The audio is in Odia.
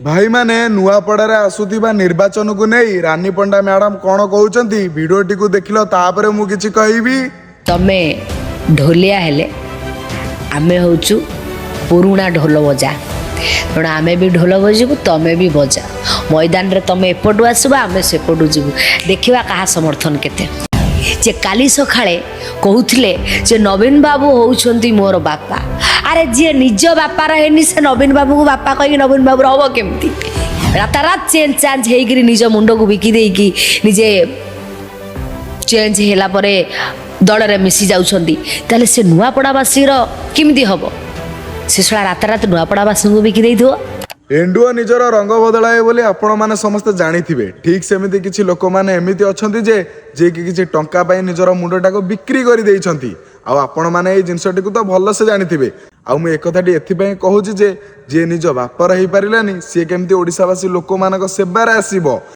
ଭାଇମାନେ, ନୂଆପଡ଼ାରେ ଆସୁଥିବା ନିର୍ବାଚନକୁ ନେଇ ରାନୀ ପଣ୍ଡା ମ୍ୟାଡାମ କ'ଣ କହୁଛନ୍ତି, ଭିଡ଼ିଓଟିକୁ ଦେଖିଲ, ତାପରେ ମୁଁ କିଛି କହିବି। ତମେ ଢୋଲିଆ ହେଲେ ଆମେ ହେଉଛୁ ପୁରୁଣା ଢୋଲ ବଜା। ତେଣୁ ଆମେ ବି ଢୋଲ ବଜିବୁ, ତମେ ବି ବଜା। ମଇଦାନରେ ତମେ ଏପଟୁ ଆସିବ, ଆମେ ସେପଟୁ ଯିବୁ। ଦେଖିବା କାହା ସମର୍ଥନ କେତେ। ଯେ କାଲି ସକାଳେ କହୁଥିଲେ ଯେ ନବୀନ ବାବୁ ହେଉଛନ୍ତି ମୋର ବାପା। ଆରେ, ଯିଏ ନିଜ ବାପାର ହେଇନି, ସେ ନବୀନ ବାବୁକୁ ବାପା କହିକି ନବୀନ ବାବୁର ହବ କେମିତି? ରାତାରାତ ଚେଞ୍ଜ ଚାଞ୍ଜ ହେଇକିରି ନିଜ ମୁଣ୍ଡକୁ ବିକି ଦେଇକି ନିଜେ ଚେଞ୍ଜ ହେଲା ପରେ ଦଳରେ ମିଶି ଯାଉଛନ୍ତି। ତାହେଲେ ସେ ନୂଆପଡ଼ାବାସୀର କେମିତି ହବ? ସେ ଶଳା ରାତାରାତି ନୂଆପଡ଼ାବାସୀଙ୍କୁ ବିକି ଦେଇଥିବ। ଏଣ୍ଡୁଅ ନିଜର ରଙ୍ଗ ବଦଳାଏ ବୋଲି ଆପଣମାନେ ସମସ୍ତେ ଜାଣିଥିବେ। ଠିକ୍ ସେମିତି କିଛି ଲୋକମାନେ ଏମିତି ଅଛନ୍ତି ଯେ ଯିଏକି କିଛି ଟଙ୍କା ପାଇଁ ନିଜର ମୁଣ୍ଡଟାକୁ ବିକ୍ରି କରିଦେଇଛନ୍ତି। ଆଉ ଆପଣମାନେ ଏଇ ଜିନିଷଟିକୁ ତ ଭଲସେ ଜାଣିଥିବେ। ଆଉ ମୁଁ ଏକଥାଟି ଏଥିପାଇଁ କହୁଛି ଯେ ଯିଏ ନିଜ ବାପର ହେଇପାରିଲାନି, ସିଏ କେମିତି ଓଡ଼ିଶାବାସୀ ଲୋକମାନଙ୍କ ସେବାରେ ଆସିବ?